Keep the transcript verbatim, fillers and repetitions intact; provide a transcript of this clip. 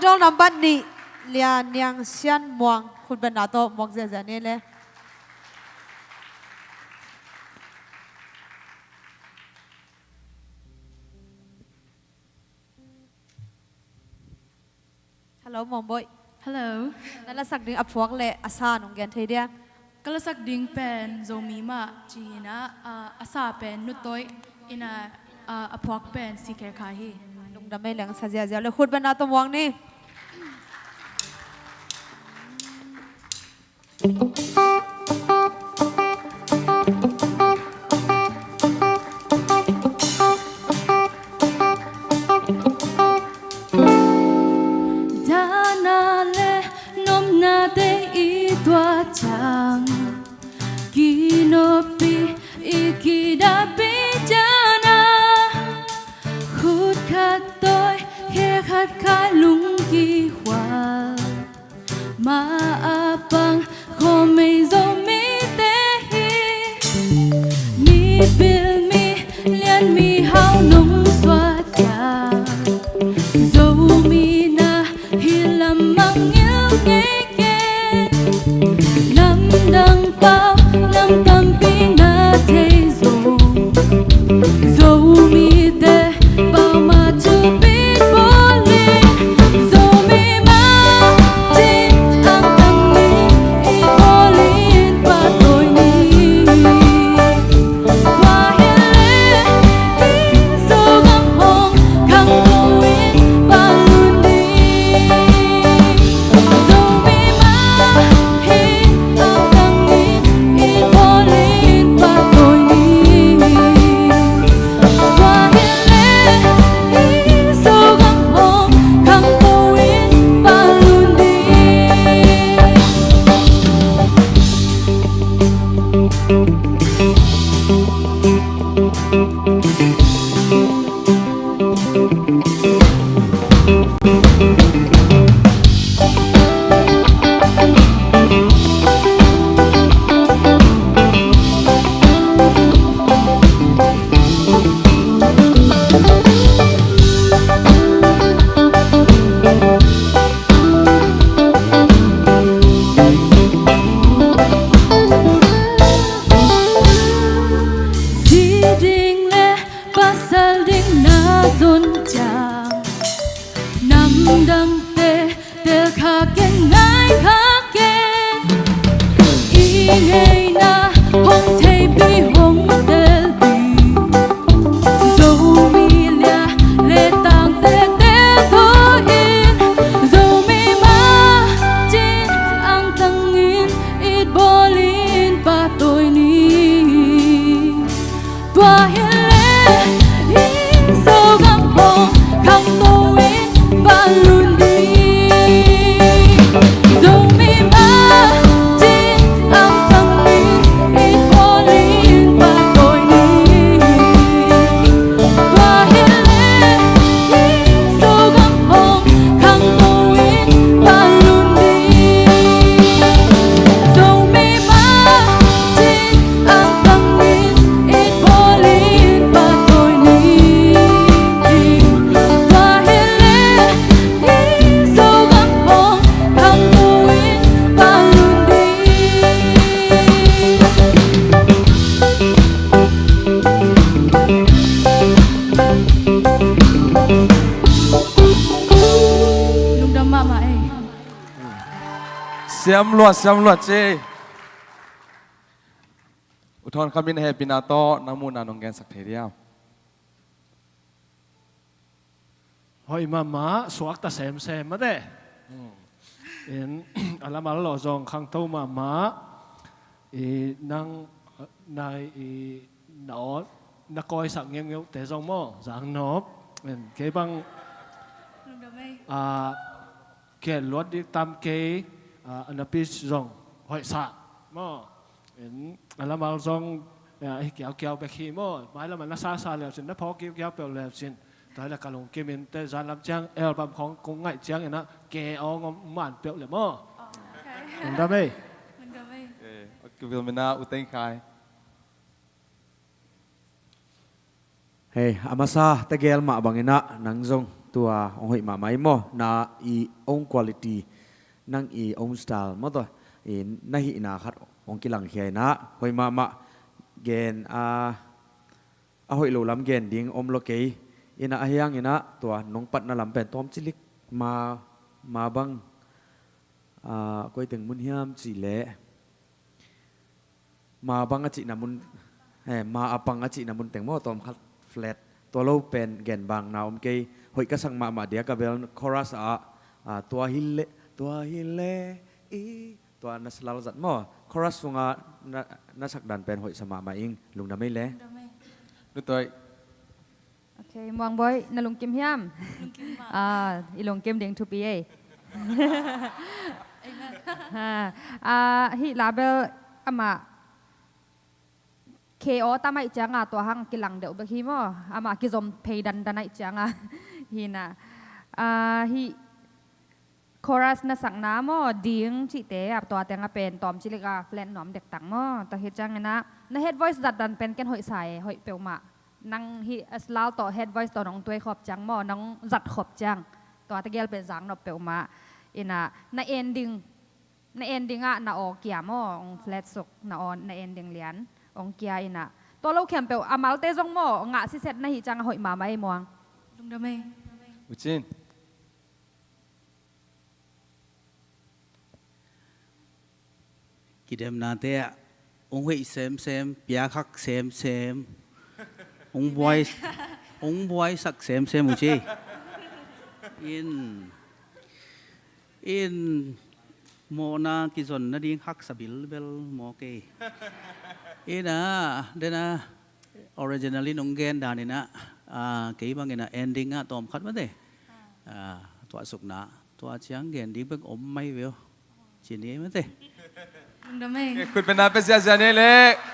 Roll number nih, Lian Niang Sian Muang, khutbetna tawh muak ziahziah ni le. Hello, Mawngbawi. Hello. Na lasak ding a phuak le a sa nong gen thei dia? Ka lasak ding pen Zomi mah ci hi a, a, a sa pen Nutawi in a, a, a phuak pen C K Khai hi. Lungdam ei, leng sa ziahziah le khutbetna tawh muak ni. Dahna le nopnate i tuah ciang, kinoppi i kidahpih ciangin, khut khat tawi, khe khat khai, lungkikhual, ma a pang khawm ei Zomite hi. Mipil mi lian mihau nong suah ciang, Zomi na hi lam mangngilh ngei kei. Namdang pau nam tampi na thei zong, Zomite pau mah thupit bawl in, Zomi mah cin angtang in, i bawl in pahtawi ni. Tua hi leh i Zogam hong khangto in pahtawi ni. Zomi mah hi angtang in, i bawl in pahtawi ni. Tua hi leh i Zogam hong khangto in pahtawi ni. Zi ding le pasal ding na zon ciang, namdangte tel kha ken, ngai kha ken. I ngeina hong theipih, hong telpih, Zomi lia le tangte telthaw in, Zomi mah cin angtang in, i bawl in pahtawi ni. Tua hi leh i Zogam hong khangto in pahtawi ni. Zomi mah cin angtang in, i bawl in pahtawi ni. Tua hi leh i Zogam hong khangto in pahtawi ni. Zomi mah cin angtang in, i bawl in pahtawi ni. Tua hi leh i Zogam hong khangto in pahtawi ni. Lungdam mahmah ei. Siam luat, siam luat ci. U Thawn Kham in hehpihna tawh nang muhna nong gensak thei diam? Hoih mahmah, suakta semsem mate. Hmm. In, a lamal lo zong khangto mahmah. I nang, nai i na aw, na kawisak ngeungeu te zong maw, zang nop. In, kei bang, lungdam ei, ah, kei luat dik tam kei, ah, a napi zong hoih sa maw. In, a lamal zong, eh, hi kiaukiau bek hi maw. Mailam a na sasa leu cin, na phawk kiaukiau peuh leu cin. Tua hi leh ka lungkim in teh, zan lam ciang album khong kong ngaih ciangin ah ke awng om man peuh leh maw. Oh, okay. Lungdam ei. Lungdam ei. Eh, ka vilmina U Teng Khai. Hei, a masa tegel mah bangin ah nang zong Tua hong hoih mahmah i maw, na i own quality, nang i own style maw, tua i na hihna khat hong kilangkhia inah hoih mahmah. Gen a, a hoih lo lam gen ding om lo kei. Inah ahi hanginah tua nong patna lam pen tawm cilik ma, ma bang, a, koi teng mun hiam cih leh ma bang a cihna mun, eh, ma a pang a cihna mun teng maw, tawm khat flat. Tua lo pen gen bang na om kei. Hoih ka sak mahmah dia ka bel chorus ah, ah, tua hi le, tua hi le, i, tua na salal zat maw. Chorus sunga na, na sak dan pen hoih sa mahmah ing. Lungdam ei le. Lungdam ei. Lutoi. Ok, Muang Boy, na lungkim hiam? Lungkim mah. Ah, i lungkim ding thupi ei. Amen. Ha, ah, hih la bel amah K O tam aih cianga tua hang kilang deuh bek hi maw. Amah kizom phei dandan aih cianga. Hina. Ah, hih chorus na sakna maw, ding cihte, a tua teng a pen tawm cilik a flat nuam dektak maw. Tua hi ciangin ah na head voice zat dan pen ken hoih sa e, hoih peuhmah. Nang hih a salal tawh head voice tawh nong tuai khop ciang maw, nong zat khop ciang. Tua tegel pen zang nop peuhmah. Inah na ending, na ending ah na aw kia maw, ong flat suk, na aw, na ending lian ong kia inah. Tua lo khempeuh a malte zong maw, ngah siset na hih ciang a hoih mahmah ei Muang. Lungdam ei. Uchin. Kidemnate ah hong hoih semsem, piakhak semsem, hong buai, hong buaisak semsem uh ci. In, in mawhna kizon nading haksa bilbel maw kei. Inah dena originally nong gen daninah, ah, kei banginah ending ah tawm khat mate. Ah, tuahsukna tua ciang gen ding bek om mai veu. Cini ei mate. Lungdam ei. Khut bena pe ziazia ni le.